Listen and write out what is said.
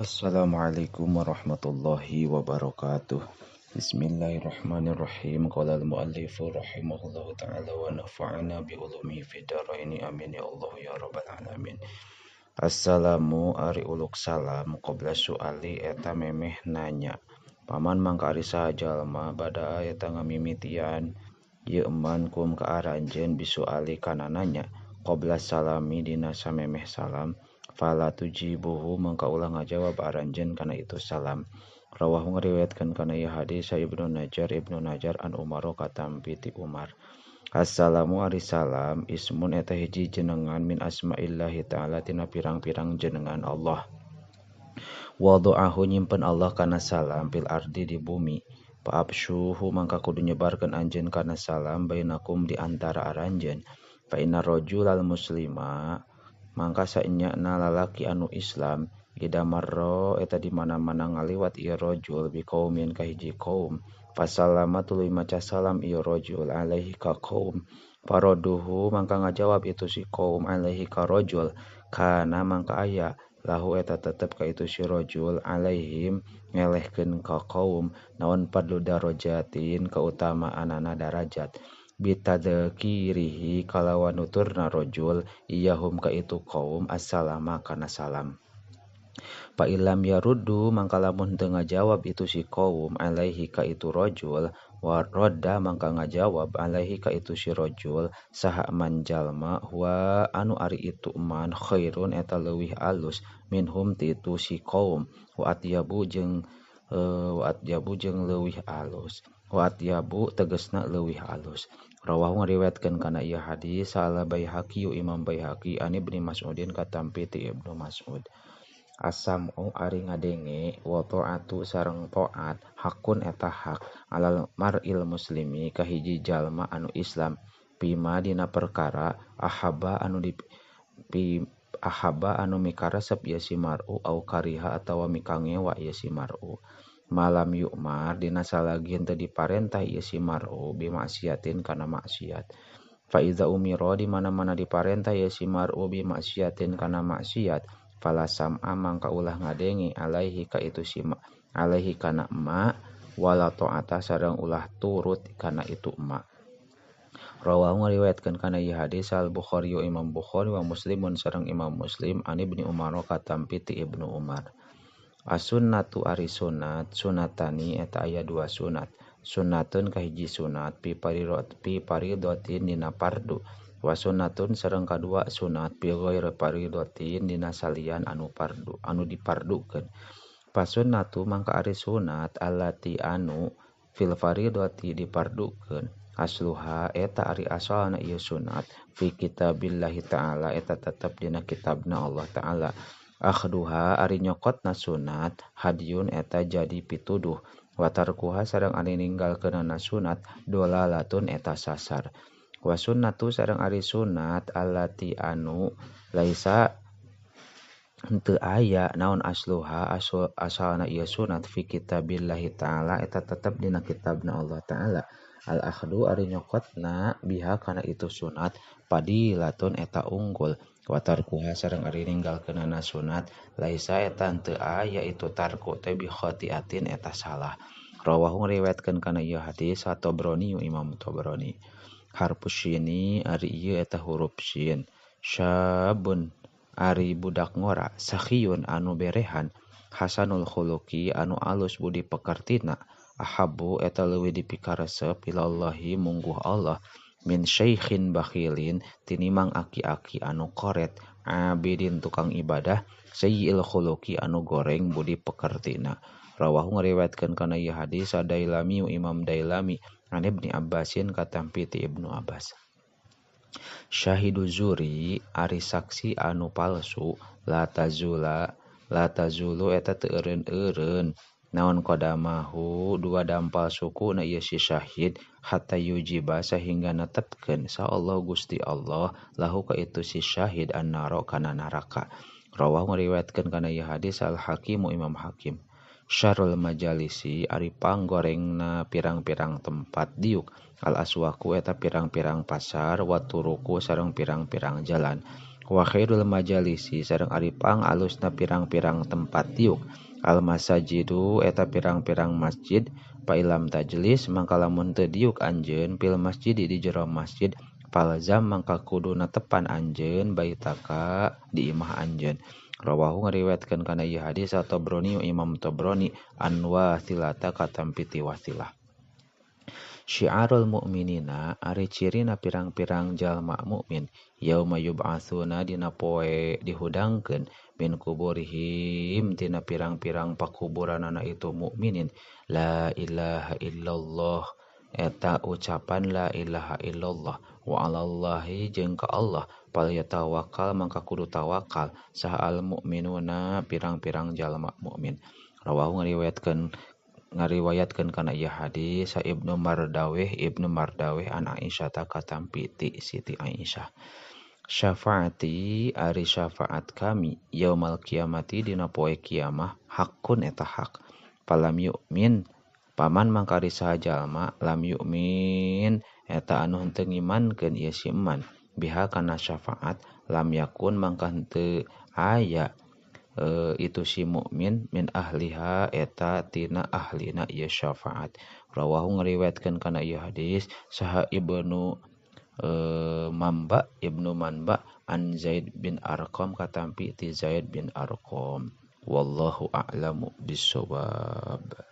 Assalamualaikum warahmatullahi wabarakatuh. Bismillahirrahmanirrahim. Qala al-muallifu rahimahullahu ta'ala wa nafa'ana bi ulumihi fid dharaini. Amin ya Allah ya rabbal alamin. Assalamu ari uluk salam qabla su'ali eta memeh nanya. Paman mangka ari saha jalma bada eta ngamimitian ieu eman kum ka aranjeun bisuali kana nanya qabla salami dina samemeh salam. Fala tujibuhu mangka ulah ngajawab aranjeun kana itu salam. Rawahu ngariwayatkeun kana ieu hadis Ibnu Najar an Umar katampi ti Umar. Assalamu ari salam ismun eta hiji jenengan min asma'illahi ta'ala tina pirang-pirang jenengan Allah. Wada'ahu nyimpen Allah kana salam fil ardi di bumi. Fa'absyuhu mangka kudu nyebarkeun anjeun kana salam bainakum di antara aranjeun. Fa inna rajulal muslima mangka saenyana lalaki anu Islam ida marra eta di mana-mana ngaliwat ieu rajul bi qaumin ka hiji kaum fasallama tuluy maca salam ieu rajul alaihi ka kaum paraduhu mangka ngajawab itu si kaum alaihi ka rajul kana mangka aya lahu eta tetep ka itu si rajul alaihim ngelehkeun ka kaum naon fadlu darajatin kautamaanana darajat bitadkirihi kalawan nuturna rajul iyahum ka itu kaum assalama kana salam. Fa illam yaruddu mangka lamun teu ngajawab itu si kaum alaihi ka itu rajul wa radda mangka ngajawab alaihi ka itu si rajul saha man jalma huwa anu ari itu man khairun eta leuwih alus minhum ti itu si kaum wa atyabu jeung leuwih alus wa atyabu tegasna leuwih alus. Rawahu ngariwayatkeun kana ieu hadis salah Baihaqi Imam Baihaqi an Ibnu Mas'udin katampi ti Ibnu Mas'ud. As-sam'u ari ngadenge wa ta'atu sareng taat hakun eta hak alal mar'il muslimi ka hiji jalma anu Islam bima dina perkara ahaba anu mikaresep ieu si mar'u au kariha atawa mikangewa ieu si mar'u. Malam yu'mar dina salagi henteu diparentah ieu si mar'u bimaksiatin kana maksiat. Fa iza umira di mana-mana diparentah ieu si mar'u bimaksiatin kana maksiat fala sam'a mangka ulah ngadenge alaihi ka itu si alaihi kana ma wala ta'ata sareng ulah turut kana itu ma. Rawahu ngariwayatkeun kana ieu hadis Al Bukhari Imam Bukhari wa Muslimun sareng Imam Muslim an Ibnu Umar katampi ti Ibnu Umar. As-sunnatu ari sunat sunatani eta aya dua sunat. Sunnatun kahiji sunat pi paridotin dina pardu wa sunnatun sareng kadua sunat pi ghairi paridotin dina salian anu pardu anu dipardukeun. Fasunnatu mangka ari sunat allati anu fil faridati dipardukeun asluha eta ari asalna ieu sunat fi kitabillahi ta'ala eta tetep dina kitabna Allah ta'ala. Akhduha ari nyokotna sunat hadiyun eta jadi pituduh watarkuha sareng ari ninggalkeunana sunat dolalatun eta sasar. Wa sunnatu sareng ari sunat allati anu laisa henteu aya naon asluha asalna ieu sunat fi kitabillahi ta'ala eta tetep dina kitabna Allah ta'ala. Al akhdu ari nyokotna biha kana itu sunat padilatun eta unggul watarkuha sareng ari ninggalkeunana sunat laisa eta henteu aya itu tarku teh bi khati'atin eta salah. Rawahu ngariwayatkeun kana ieu hadis Tabrani Imam Tabrani. Harfu syini ari ieu eta huruf syin. Syabun ari budak ngora sakhiyun anu berehan hasanul khuluqi anu alus budi pekertina ahabbu eta leuwih dipikaresep ilallahi mungguh Allah min syaikhin bakhilin tinimang aki-aki anu koret abidin tukang ibadah sayyi'il khuluqi anu goreng budi pekertina. Rawahu ngariwayatkeun kana ieu hadis Dailami Imam Dailami an Ibni Abbasin katampi ti Ibnu Abbas. Syahidu zuri ari saksi anu palsu la tazulu eta teu eureun-eureun naon qadamahu dua dampal suku na ieu si syahid hatta yujiba sahingga netepkeun sa Allah Gusti Allah lahu ka itu si syahid annara kana neraka. Rawahu ngariwayatkeun kana ieu hadis Al Hakim Imam Hakim. Syarul majalisi ari panggorengna pirang-pirang tempat diuk al aswaku eta pirang-pirang pasar waturuku sareng pirang-pirang jalan. Wa khairul majalisi sareng ari pang alusna pirang-pirang tempat diuk al masajidu eta pirang-pirang masjid pa ilam tajlis mangka lamun teu diuk anjeun fil masjid di jero masjid falzam mangka kudu netepan anjeun baitaka di imah anjeun. Rawahu ngariwayatkeun kana ieu hadis At-Tabrani Imam Tabrani an Wasilata katampi ti Wasilah. Syiarul mukminina ari cirina pirang-pirang jalma mukmin yauma yub'atsuna dina poe dihudangkeun min kuburihim tina pirang-pirang pakuburanana itu mukminin la ilaha illallah eta ucapan la ilaha illallah wa 'alallahi jeung ka Allah falyatawakkal mangka kudu tawakal saha al mukminuna pirang-pirang jalma mukmin. Rawahu ngariwayatkeun kana ieu hadis Ibnu Mardawih an Aisyah ta katampi ti Siti Aisyah. Syafaati ari syafaat kami yaumal kiamati dina poe kiamah hakun eta hak. Falam yu'min paman mangka ari saha jalma lam yu'min eta anu henteu ngimankeun ieu si iman biha kana syafaat lam yakun mangka henteu aya itu si mukmin min ahliha eta tina ahlina ieu syafaat. Rawahu ngariwayatkeun kana ieu hadis saha Ibnu Manba an Zaid bin Arqam katampi ti Zaid bin Arqam. Wallahu a'lamu bissawab.